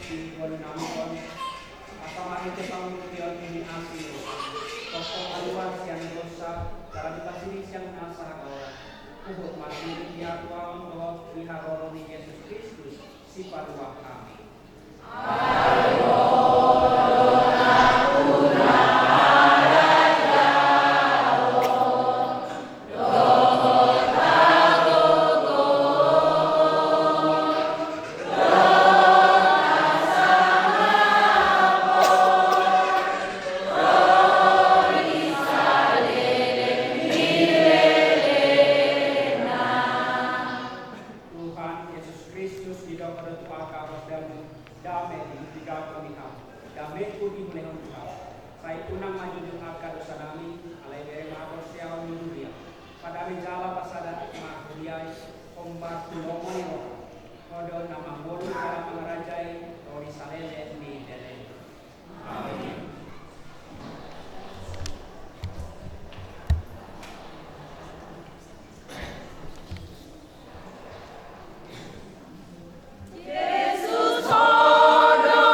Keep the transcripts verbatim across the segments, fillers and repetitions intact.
Di ngolu nami on, asa marhite pangurupion ni asi, tongtong haluar sian dosa, jala dipasiring sian nasa hagaoran. Huhut marhite di hatuaon dohot di haroro ni Jesus Kristus, Sipalua hami. Tuhan Jesus Kristus, didok Ho do tu angka apostelMu, dame dihulihon Ho di hamu, damengKu dihulehon di hamu. Sai unang ma jujur angka dosanami, alai bere ma haporseaon ni huria. Padame jala pasada ma huria i, hombar tu lomo ni roha. Ho do na mangolu jala mangarajai ro di saleleng ni lelengku. Amin. Jesus, Ho do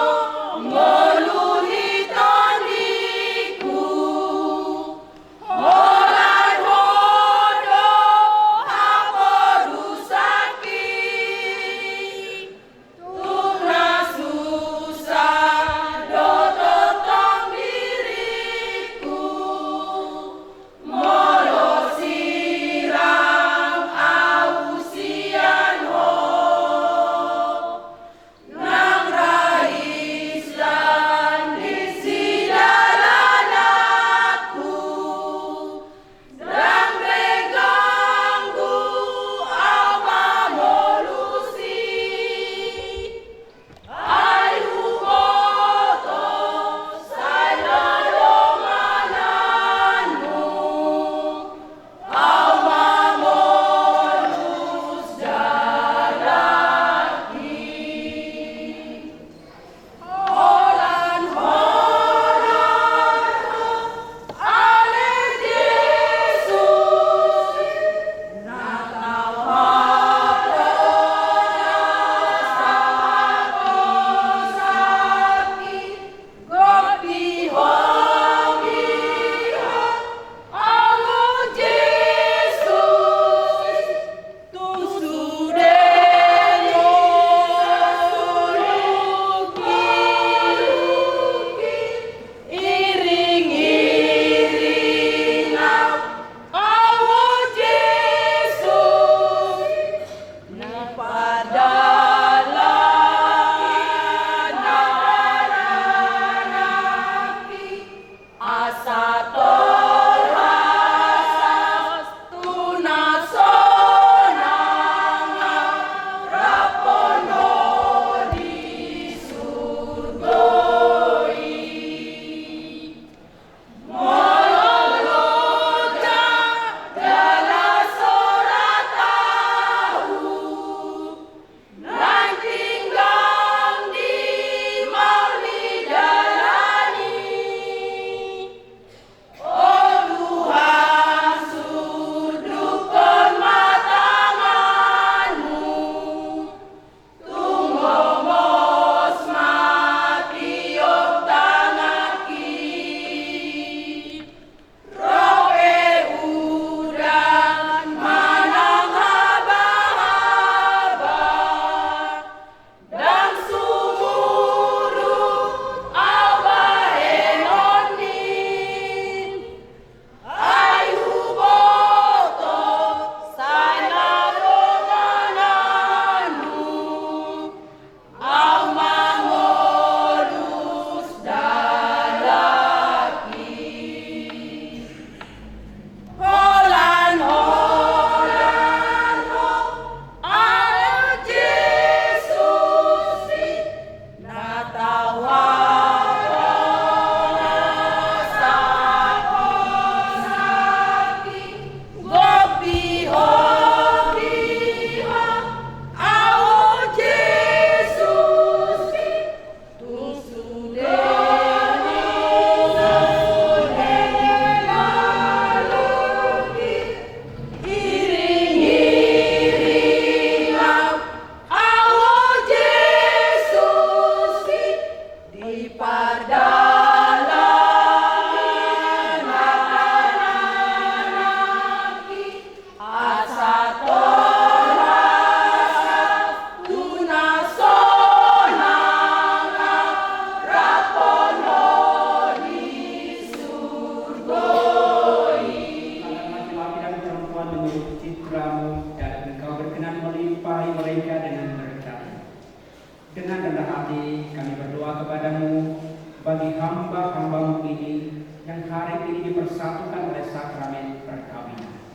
ngolu ni tondingku, holan Ho do haporusangki. Tung las Kami berdoa kepada-Mu bagi hamba-hamba-Mu ini yang hari ini dipersatukan oleh sakramen perkawinan.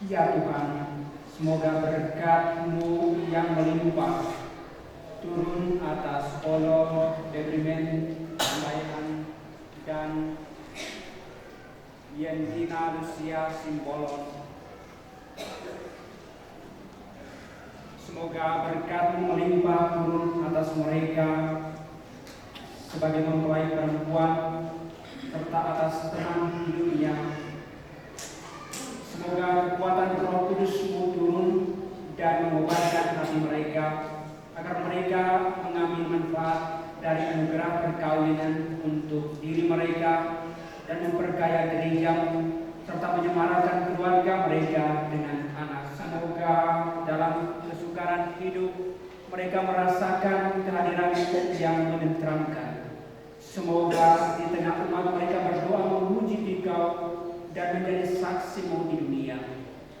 Ya Tuhan, semoga berkat-Mu yang melimpah turun atas Olo, Debrimen, Pambaean, dan Yendina Lucia Simbolon. Semoga berkat-Mu melimpah turun atas mereka sebagai mempelai perempuan serta atas teman hidupnya. Semoga kekuatan Roh Kudus-Mu turun dan mengobatkan hati mereka, agar mereka mengambil manfaat dari anugerah perkawinan untuk diri mereka dan memperkaya gereja-Mu, serta menyemarakan keluarga mereka dengan anak. Semoga dalam kesukaran hidup mereka merasakan kehadiran-Mu yang menenteramkan. Semoga di tengah umat mereka berdoa memuji Dikau dan menjadi saksi-Mu di dunia.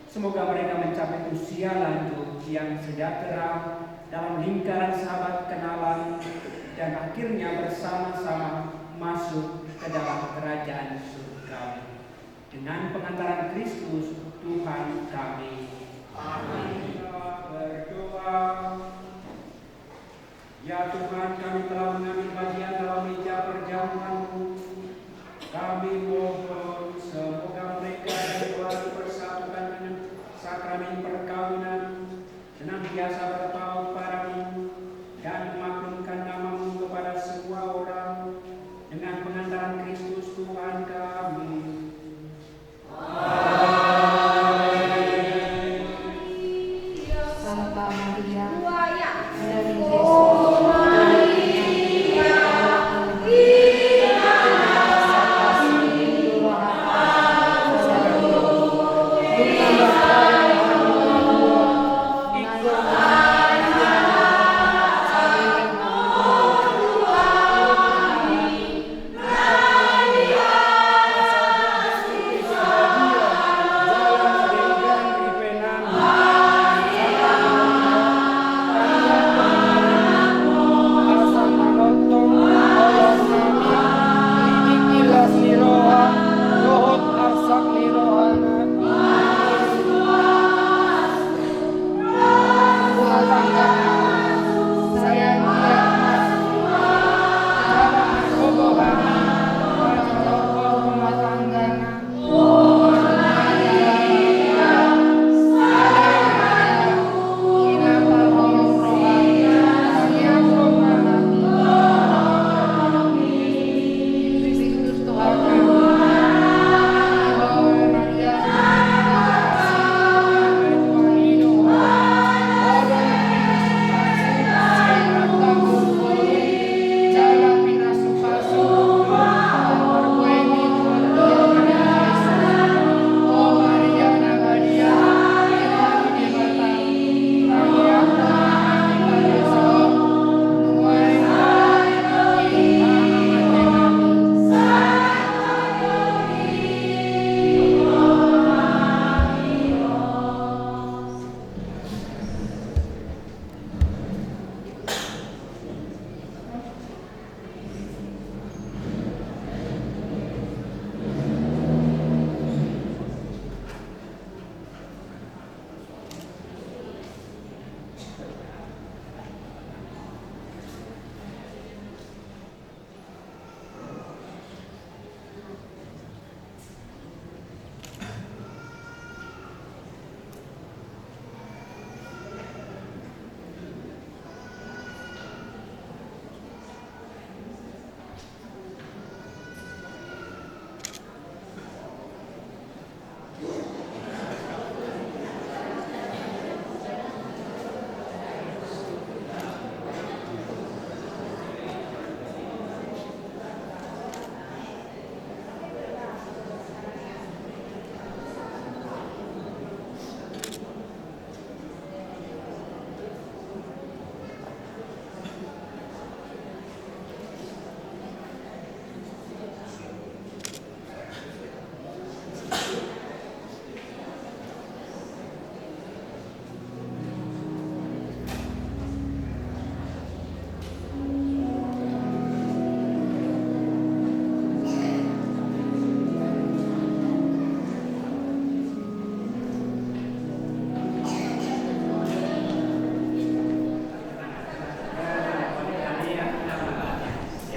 Semoga mereka mencapai usia lanjut yang sejahtera dalam lingkaran sahabat kenalan dan akhirnya bersama-sama masuk ke dalam kerajaan surga. Dengan pengantaran Kristus Tuhan kami. Amin. Berdoa. Ya Tuhan, kami telah mengambil bagian dalam meja perjamuan-Mu. Kami mohon, semoga mereka yang telah dipersatukan dengan sakramen perkawinan senantiasa berpaut pada-Mu dan memaklumkan nama-Mu kepada semua orang, dengan pengantaran Kristus Tuhan kami. Santa Maria, Ina ni Jesus,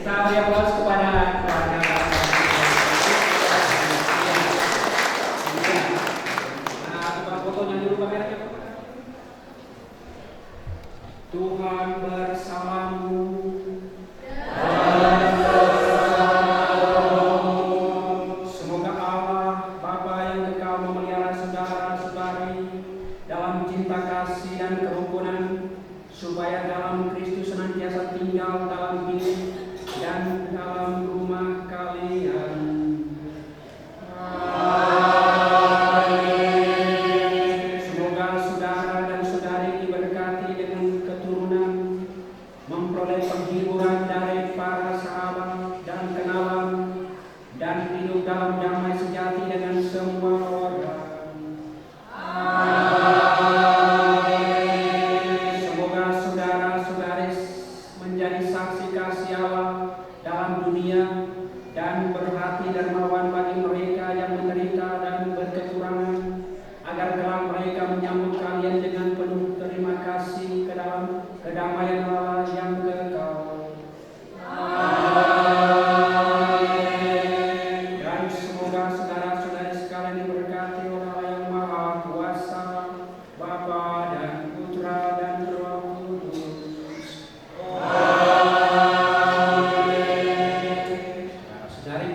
Kita beri aplaus kepada keluarga. Nah, tukang fotonya dulu, kamera. Tuhan bersamamu. Semoga Allah, Bapa yang kekal, memelihara saudara-saudari dalam cinta kasih dan kerukunan, supaya dalam Kristus senantiasa tinggal dalam hidup dan dalam rumah kalian. Amin. Semoga saudara dan saudari diberkati dengan keturunan, memperoleh penghiburan dari para sahabat dan kenalan, dan hidup dalam damai sejati dengan semua orang. Amin. Semoga saudara-saudari menjadi saksi kasih Allah dalam dunia dan berhati dermawan bagi mereka yang menderita dan berkekurangan, agar kelak mereka menyambut kalian dengan penuh terima kasih ke dalam kedamaian Allah yang kekal. Amin. Dan semoga saudara-saudari sekalian diberkati oleh Allah yang Maha Kuasa, Bapa dan Putra dan Roh Kudus. Amin. Nah, saudari,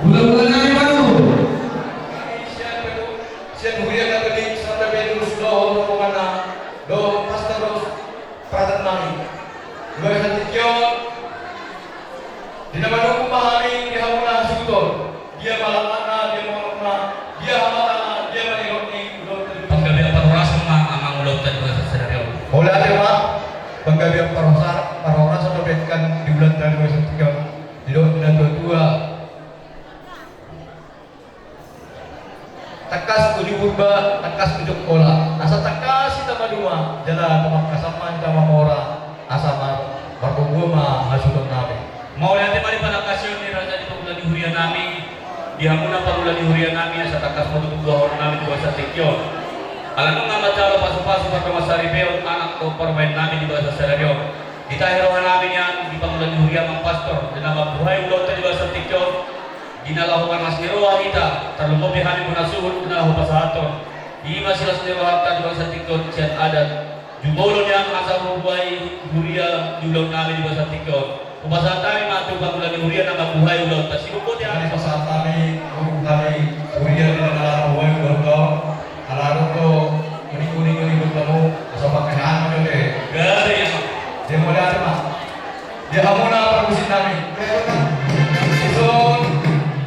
Mula-mula nai baru. Sian huria Katolik Santa Petrus dohot rombonganna, dohot pastor dohot frater nami. Di bagasan tingki on, di na manungkun ma hami di hamuna hasuhuton, dia ma langkatna, dia ma unokna, dia hamatana, dia ma nilotna, ulaonta di bagasan. Panggabean parhorasan ma amang ulaonta di bagasan sadari on. Mauliate ma, panggabean parhorasan, parhorasan dope di ulaonta di bagasan tingki on. Didok na tua-tua. Tangkas uju Purba, tangkas uju Angkola. Asa tangkas hita maduma, jala tangkas ma hita mamora, asa ma-, marboa ma hasuhuton nami. Mauliate ma di panangkasian ni raja di pangula ni huria nami, di hamuna pangula ni huria nami, asa tangkas ma tubu haor nami di bagasan tingki on. Ala nunga manjalo pasu-pasu pardongan saripeon, anak dohot parumaen nami di bagasan sadari on. Ditahi roha nami nian di pangula ni huria amang pastor, di na mambuhai ulaonta di bagasan tingki on. Di na laho marlas ni roha hita, tarlumobi hami bona suhut di na laho pasahathon. I ma silas ni rohanta di bagasan tingki on sian adat. Jumolo nian asa hubuhai huria di ulaon nami di bagasan tingki on. Hupasahat hami ma tu pangula ni huria na mambuhai ulaonta. Sibobote hami. Pasahat hami, hubuhai huria di na mambuhai ulaonta. Ala adong do uning-uning ni ulaonta, asa pangkehan ma jo te. Gari ya. Dia mauliate ma. Di hamuna parmusik nami. Dison,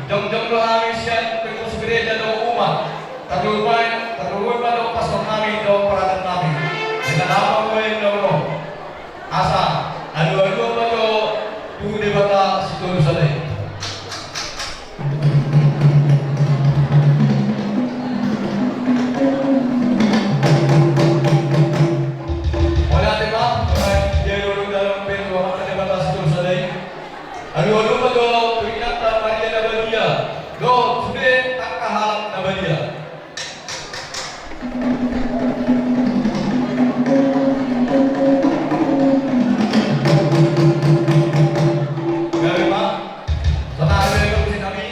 jongjong do hami sian pengurus gereja dohot umat. Tarlumobi, tarlumobi ma dohot pastor nami dohot frater nami. Di na mambuhai ulaon on. Asa alu-aluhon ma jo tu Debata Sitolu Sada i. Mauliate ma, di alualu dalan pe tu Amanta Debata Sitolu Sada i. Alualu ma jo tu inanta Maria na badia, dohot sude angka halak na badia. Gabe ma, saonari pe parmusik nami.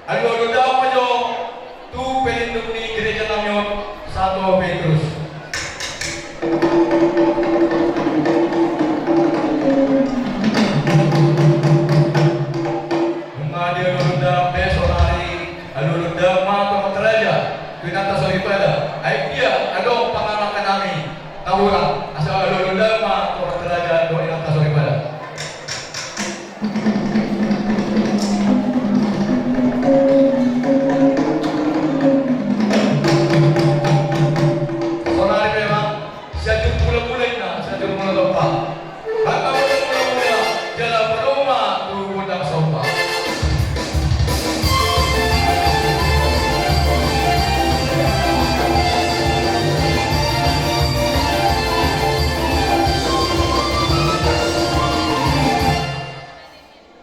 Alualu dao ma jo tu pelindung ni gereja nami on, Santo Petrus. Nunga dialualu dao pe saonari, alualu dao ma tu Amanta Raja, tu inanta soripada. Ai dia adong pangalangka nami na hurang, asa alualu dao ma tu Amanta Raja dohot inanta soripada. Saonari pe ma, sian juru mula-mula inna, sian juru mula tompa. Angka mula-mula, jala padomu ma tu gondang somba.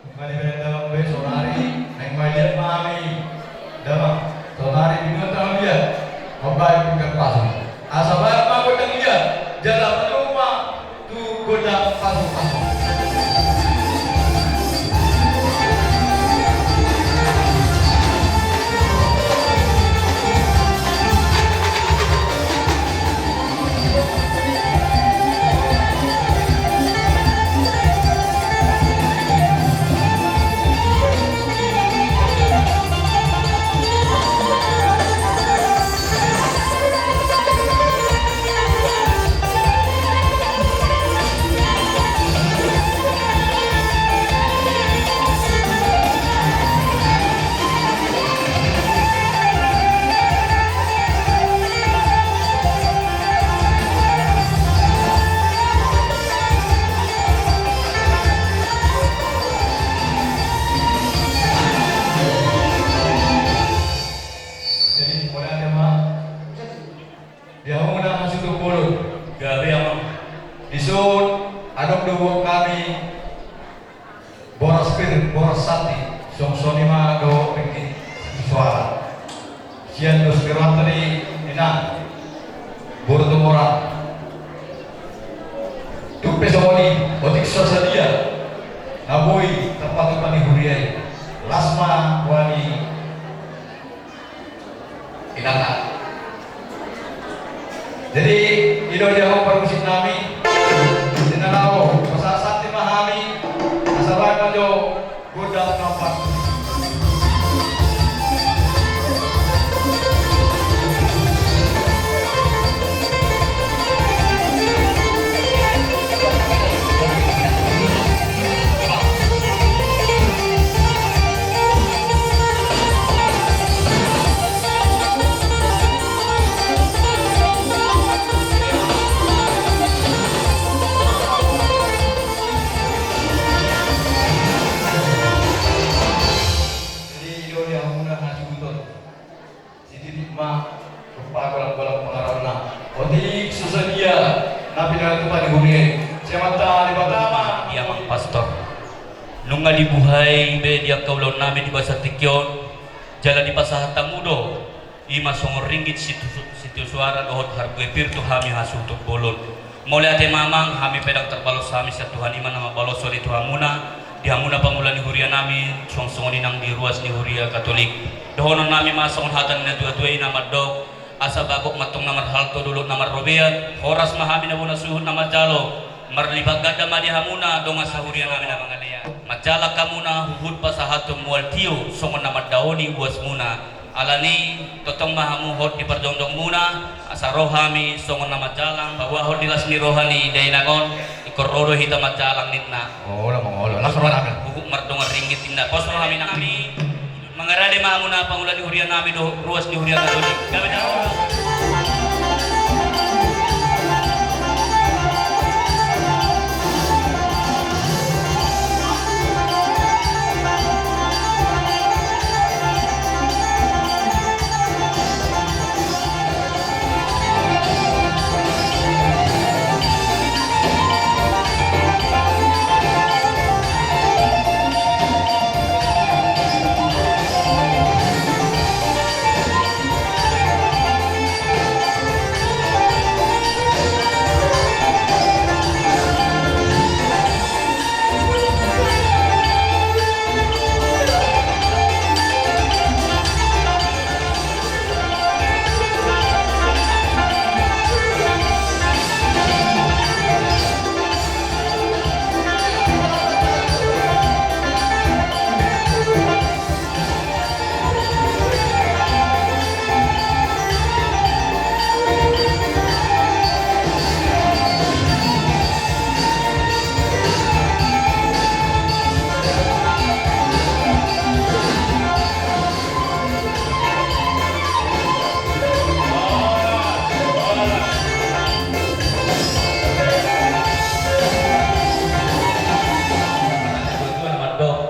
Nunga dibaen damang be saonari, naeng mauliate ma hami. Damang, saonari binoto na mauliate, mambaen pinggan pasu. Asa baen ma gondang liat, jala padomu ma tu gondang pasu-pasu. Mauliate ma di hamuna hasuhuton bolon. Gabe, Amang. Dison adong do hami boras pir, boras santi, songon i ma dohot ringgit sitio suara. Sian dos ni rohanta di inang, boru Tumorang. Tung pe songon i, otik so sadia na boi tarpatupa ni huria i, las ma roha ni inanta. Jadi, i do di hamu parmusik nami. Di na laho pasahat santi ma hami, asa baen ma jo gondang na opat. Jadi, i do di hamuna hasuhuton. Sititi ma rupa golanggolang pangarahutna. Otik so sadia na pinatupa ni huria i, sian Amanta Debata ma. Di Amang Pastor. Nunga dibuhai be di angka ulaon nami di bagasan tingki on, jala dipasahat hamu do i ma songon ringgit sitio, sitio suara dohot harbue pir tu hami hasuhuton bolon. Mauliate ma, Amang, hami pe ndang tarbalos hami, sian Tuhan i ma na mambaloshon i tu hamuna, di hamuna pangula ni huria nami, songon, songon i nang di ruas ni huria Katolik. Dohonon nami ma songon hata ni natuatua i na mandok: Asa bagot ma antong na marhalto, dolok na marrobean, horas ma hami na bona suhut na manjalo, marlipat ganda ma di hamuna dongan sahuria nami na mangalean. Manjalang hamuna huhut pasahathon mual tio songon na mandaoni uasmuna. Alani, tongtong ma hamu hot di parjongjongmuna, asa ro hami songon na manjalang, paboahon di las ni roha ni dainang on, ingkon ro do hita manjalang ninna. Olo, mangolo, las roha nami. Huhut mardongan ringgit ninna, pos roha nami. Mangarade ma hamuna pangula ni huria nami dohot ruas ni huria Katolik. Gabe da.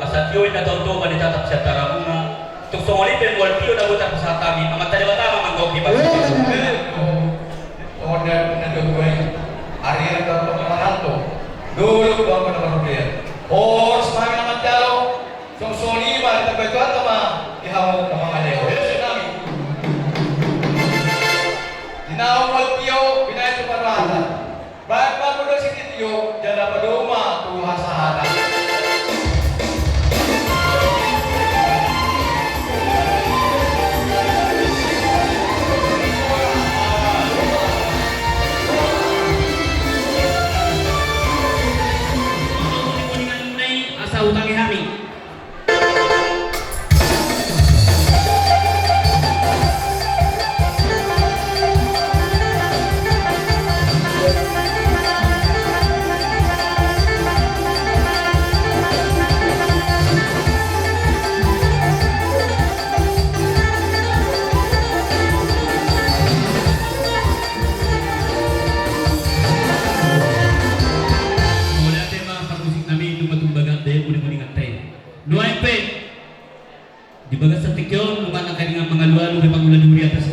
Asa tio i na tau Toba ni tatap sian taramuna. Tung songon i pe mual tio na boi tarpasahat hami, Amanta Debata ma manggohi. Songon na dua i, ari na tau Toba marhalto, dolok do angka na marrobean. Horas ma hami na manjalo. Songon i ma ditambai Tuhanta ma di hamu na mangalean. Olo, songon i nami. Di na mual tio, binaen tu parrohanta. Baen ma gondang sitio, jala padomu ma tu hasahatan. Asa utangi hami.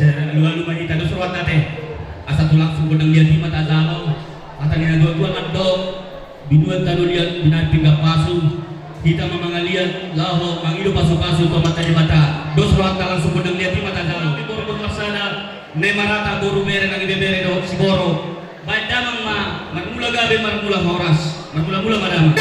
Alualu ma hita, dos rohanta ate. Asa tu langsung gondang liat i ma tajalo. Hata ni natuatua mandok: Binuat tano liat, binahen pinggan pasu. Hita ma mangaliat laho mangido pasupasu tu Amanta Debata. Dos rohanta, langsung gondang liat i ma tajalo. Boru, boru marsada, na i ma rata boru, bere nang ibebere dohot sigoro. Baen damang ma, marmula gabe, marmula horas, marmulamula ma damang.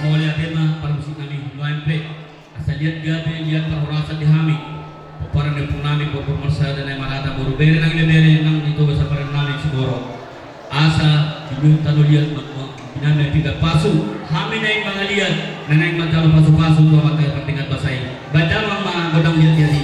Mauliate ma parmusik nami, nuaeng pe asa liat gabe, liat parhorasan di hami. Pomparan ni ompu nami, boru, boru marsada, na i ma rata boru, bere nang ibebere nang di toga samparan nami sigoro. Asa binuat tano liat, ma, ma, binahen pinggan pasu, hami naeng mangaliat, na naeng manjalo pasupasu tu Amanta Debata, pardenggan basa i. Baen damang ma gondang liat-liat i.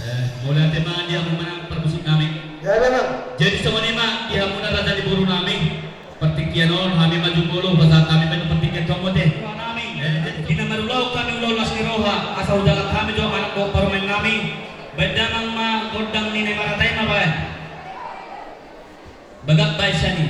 Eh, mauliate ma di hamu manang parmusik nami. Ya, memang. Jadi songon i ma di hamuna raja ni boru nami. Partingkian on hami ma jumolo, pasahat hami ma tu partingkian tu hamu ate. Nami. Eh, jadi di na marulaon hami ulaon las ni roha, asa hujalo hami jo anak dohot parumaen nami. Baen damang ma gondang ni na i ma rata i ma baen. Bagak baen sian i.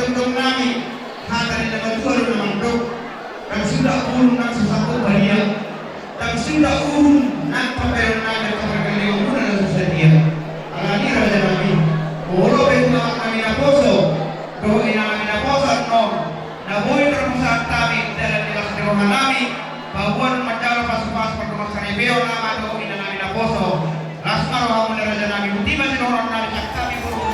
Tongtong nami, hata ni na matua do na mandok, ndang suda bulung nang so sangkot badia, ndang suda uhum nang pambahenan nami, angka pargellengmuna na so sadia. Alani raja nami, molo pe tu amak nami naposo dohot inang nami naposo annon, na boi tarmusaan hami di dalan ni las ni roha nami, paboa manjalo pasupasu pardongan saripeon ama dohot inang nami naposo. Las ma rohamuna raja nami, botima sidohonon nami, angka hami boru.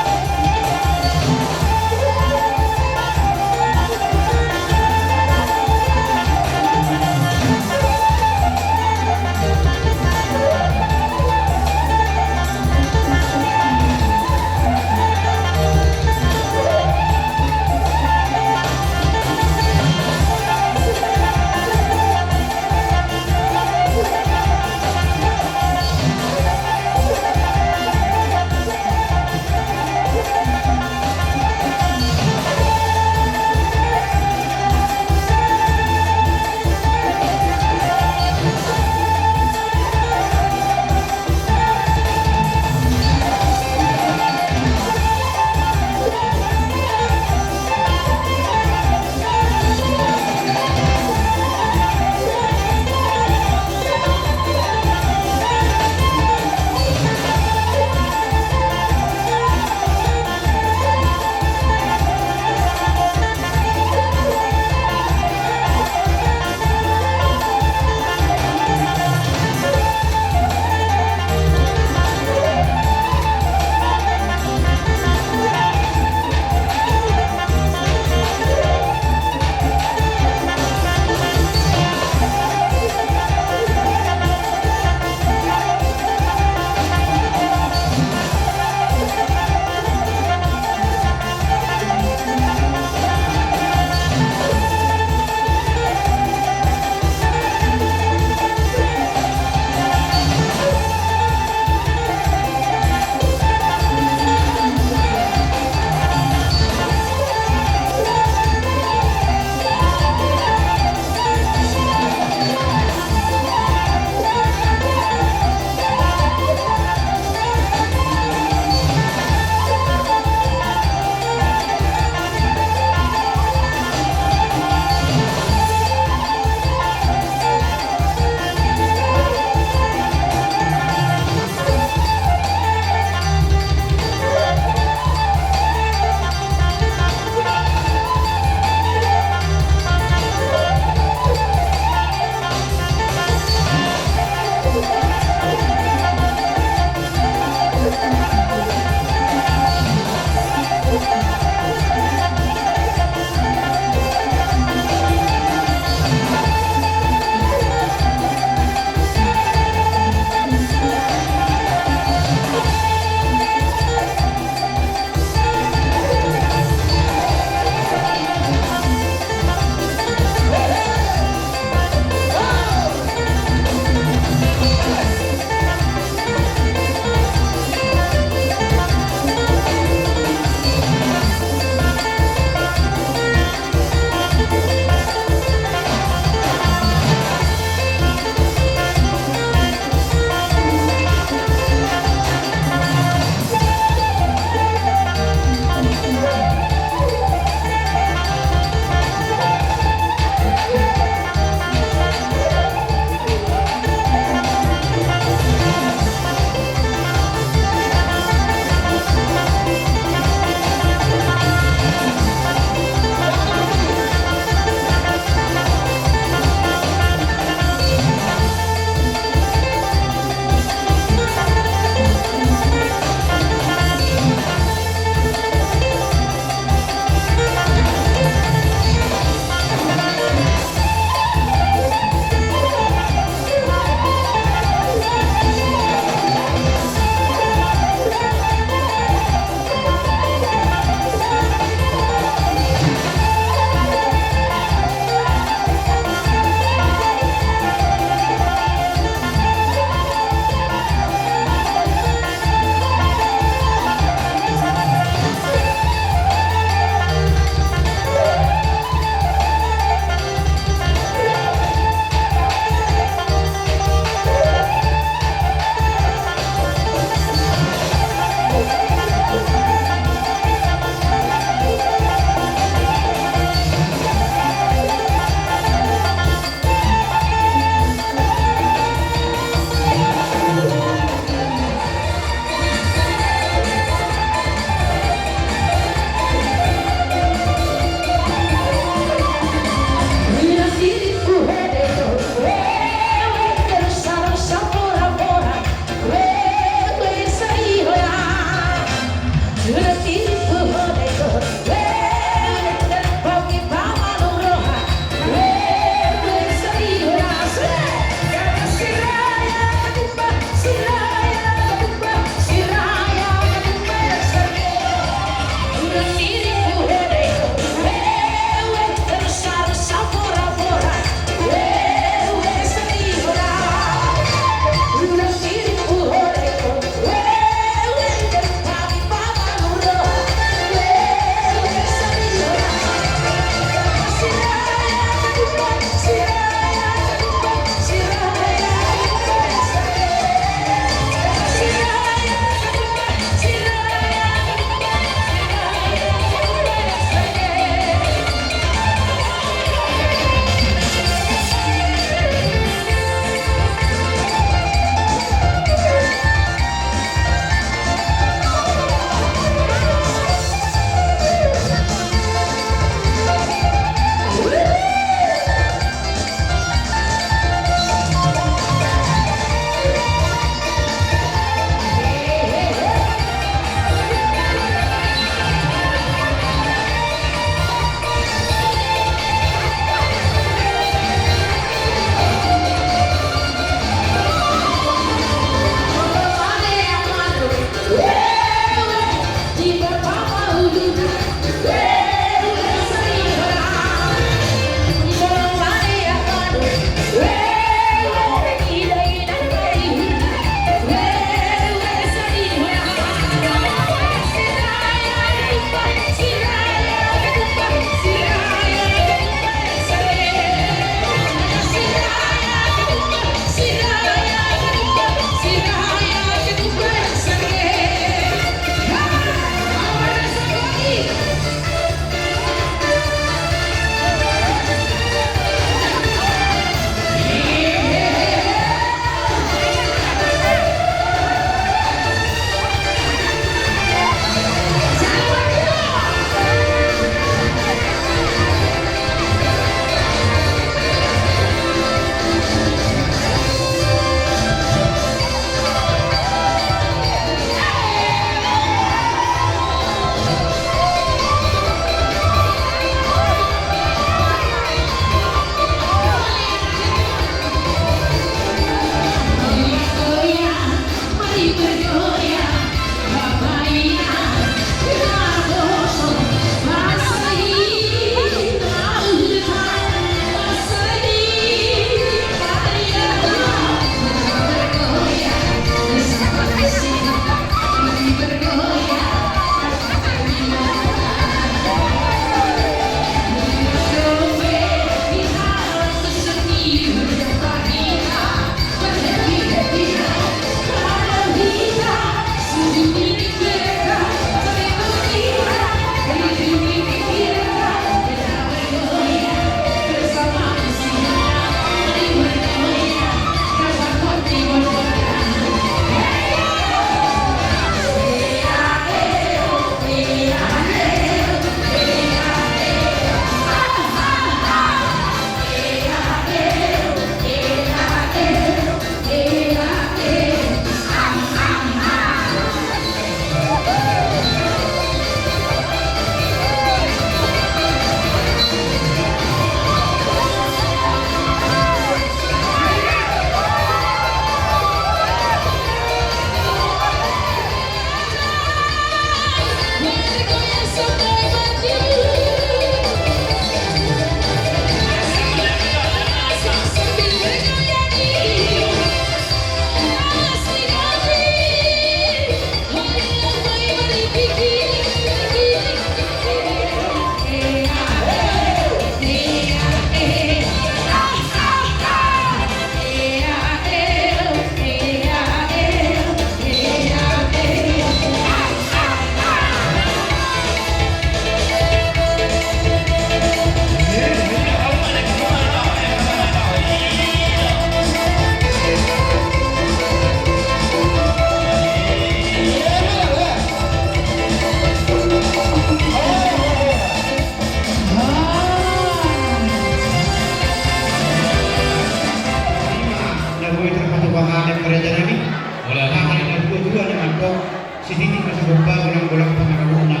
Molo hata ni na dua-dua na mandok, sititi ma sigompa, golang-golang pangarahutna.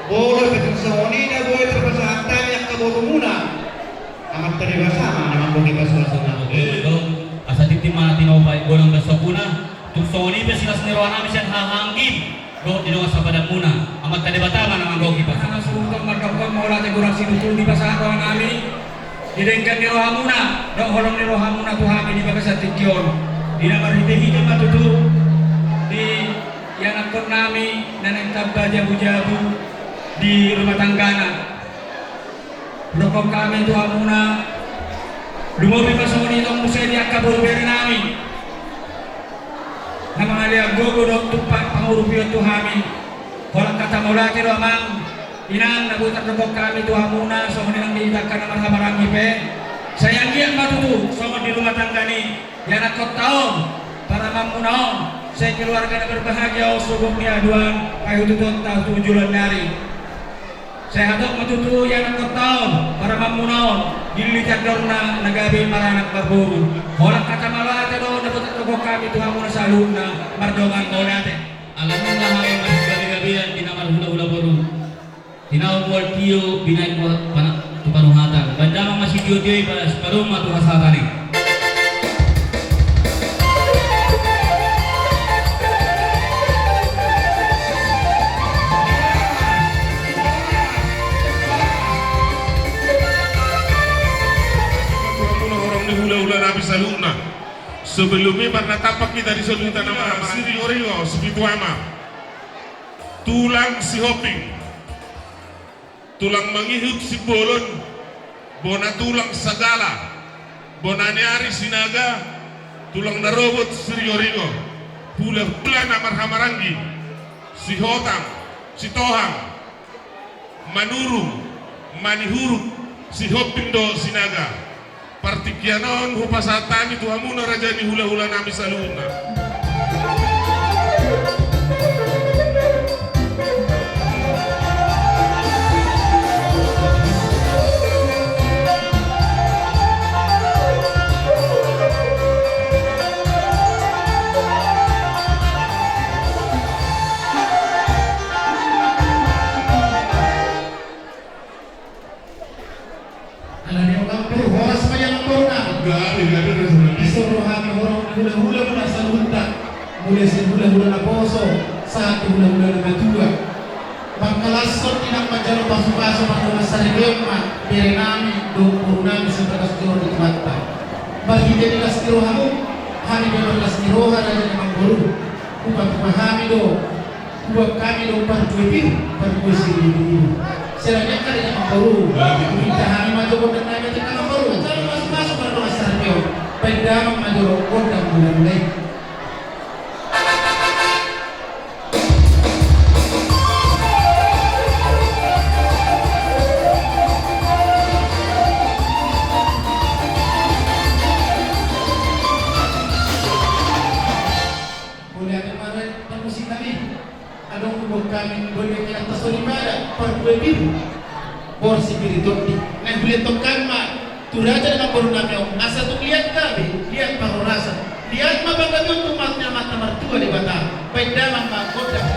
Molo pe tung songon i na boi tarpasahat hami angka borumuna, Amanta Debata ma na manggohi pasu-pasuna. Olo, asa tintin ma tinopa i, golang dohot sampuna. Tung songon i pe silas ni rohanami sian haha anggim dohot di dongan sahabadanmuna. Amanta Debata ma na manggohi pasu-pasuna. Suhut mandokkon mauliate golang situtu dipasahat rohanami di denggan ni rohamuna dohot holong ni rohamuna tu hami di bagasan tingki on. Di na marhite-hite ma tutu di ianakkonnami na naeng tamba jabu-jabu di rumah tanggana. Dokkon hami tu hamuna, lumobi ma songon i tong muse di angka boru berenami na mangalean gogo dohot tumpak pangurupion tu hami. Holan hata mauliate do amang inang na boi tardokkon hami tu hamuna songon i nang di angka na marhahamaranggi pe. Sai anggiat ma tutu songon di rumah tangga ni ianakkonta on, paramanmuna on, sai keluarga na berbahagia on, sogok ni aduan paihutihutanta tu joloan ni ari. Sai hatop ma tutu ianakkonta on, paramanmuna on, dililiti andorna na gabe maranak marboru. Holan hata mauliate do na boi tardokkon hami tu hamuna saluhutna, mardongan mauliate. Alani na hami marsigabe-gabean di na marhula-hula boru. Tinahu mual tio binahen tu pana-, tu panuhatan. Baen damang ma sitio-tio i, pala sipadomu ma tu hasahatan i. Horong ni hula-hula nami saluhutna. Sebelum i marnatampak hita di son hita na marhaha-, Siringo-ringo, Sipitu Ama. Tulang Sihombing. Tulang mangihut Simbolon, bona tulang Sagala, bona ni ari Sinaga, tulang na robot Siringo-ringo, hula-hula na marhahamaranggi, Sihotang, Sitohang, Manurung, Manihuruk, Sihombing dohot Sinaga. Partingkian on hupasahat hami tu hamuna raja ni hula-hula nami saluhutna. Alani on, Amang Boru, horas ma di Amang Boru na. Gabe, gabe, gabe. Di son rohami horong hula-hula muna saluhutna. Mulai sian hula-hula naposo sahat tu hula-hula na matua. Mangkalashon di na manjalo pasu-pasu mardongan saripeon ma berenami dohot borunami sian bagas joro ni Tuhanta. Marhite ni las ni rohamu, hami pe marlas ni roha raja ni Amang Boru. Hupatupa hami do. Buat hami do parbue pir, parbue siribu-ribu. Selain angka di Amang Boru, minta hami ma jo gondang nami tu Amang Boru. Jalo masuk-masuk mardongan saripeon. Baen damang ma jo gondang bulan Mei. Boleh ada kemarin permusik kami. Adong hudok hami, boleh kita tasori pada parbue pir. Borsi pir i tondi. Naeng hulehon hami ma tu raja ni Amang Boru nami on, asa tung liat gabe, liat parhorasan, liat ma panggabean tu Amanta, Amanta Martua Debata. Baen damang ma gondang.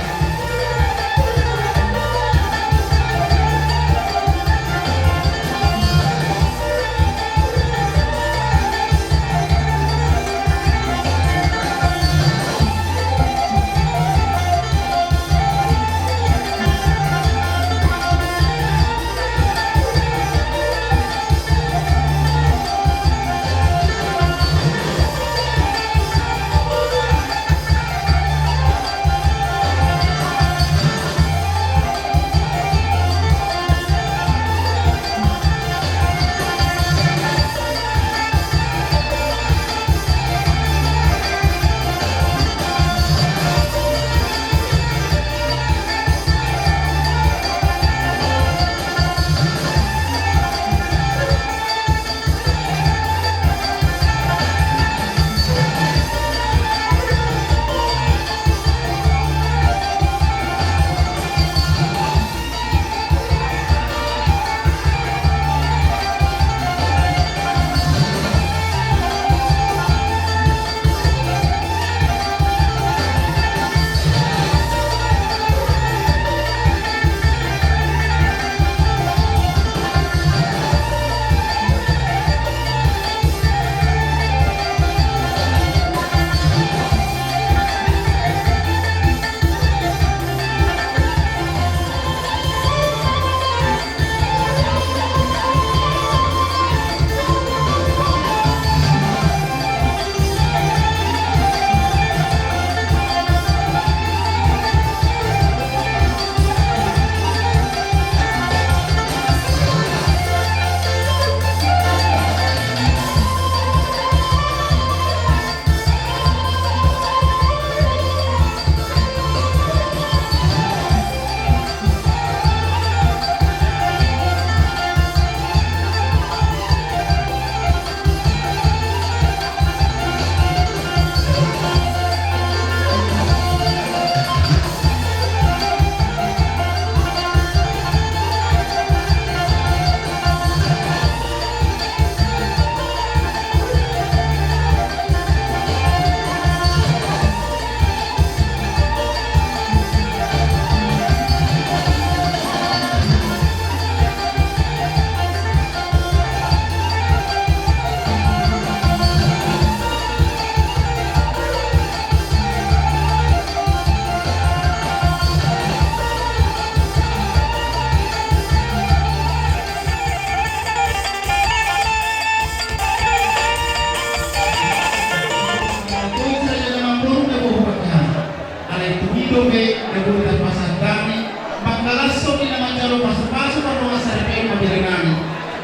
Dope na boi tarpasahat hami, mangkalashon di na manjalo pasupasu mardongan saripeon ma berenami.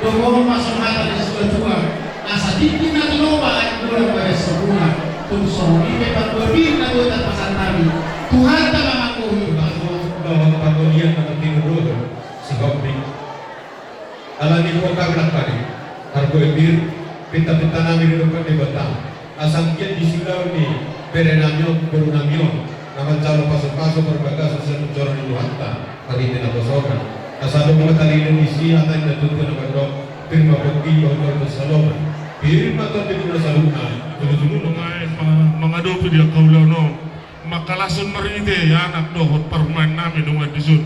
Dohonon ma songon hata ni situatua: Asa tingki na tinopa, ai bolang bagas so bunga. Tung songon i pe parbue pir na boi tarpasahat hami, Tuhanta ma manggohi. Dohot pangolian na martiru roha, Sihombing. Alani i, parbue pir, parbue pir, pintapinta nami di adopan Debata, asa anggiat disi ulaon ni berenami on, borunami on, na manjalo pasupasu parbagason sian joro ni Tuhanta marhite naposona. Asa adong ma taringot disi hata ni natuatua na mandok: Pir ma pongki, baoa jolma saloman. Pir ma tondimuna saluhutna, jolojolona. Mangadopi di angka ulaon on, mangkalashon marhite anak dohot parumaennami dongan dison.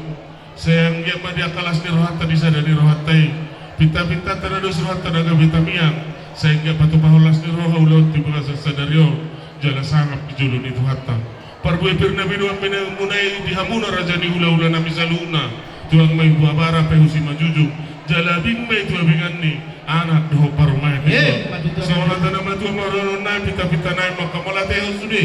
Sai anggiat ma di angka las ni rohanta, di sada ni rohanta i, pintapintanta na dos rohanta na gabe tamiang, sai anggiat patupahon las ni roha ulaon di bagasan sadari on, jala sangap di jolo ni Tuhanta. Parbue pir nami, nuaeng ma inangonmuna i di hamuna raja ni hulahulanami saluhutna, tuang ma i huabara pe hu simanjujung, jala abing ma i tu abingan ni anak dohot parumaen. Songon hata ni natuatua ma dohononnami, pintapinta nami, manghamauliatehon sude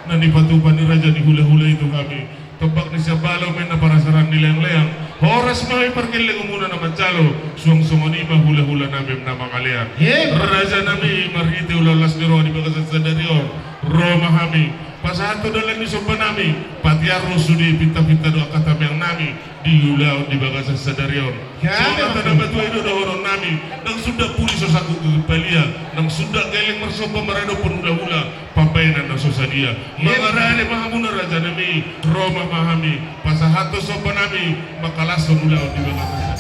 na nipatupa ni raja ni hulahula i tu hami. Tombak ni siambalo ma inna parasaran ni leangleang. Horas ma hami pargellengonmuna na manjalo, suang songon i ma hulahulanami na mangalean. Rajanami, marhite ulaon las ni roha di bagasan sadari on, ro ma hami pasahathon dalan ni sombanami, patiar ro sude pintapinta dohot angka tamiangnami di ulaon di bagasan sadari on. Songon hata ni natuatua i do dohononnami: Nang sundat pudi so sanggup gigit palia, nang sundat gelleng marsomba maradophon hulahula, pambahenan na so sadia. Mangarade ma hamuna rajanami, ro ma hami pasahathon sombanami, mangkalashon ulaon di bagasan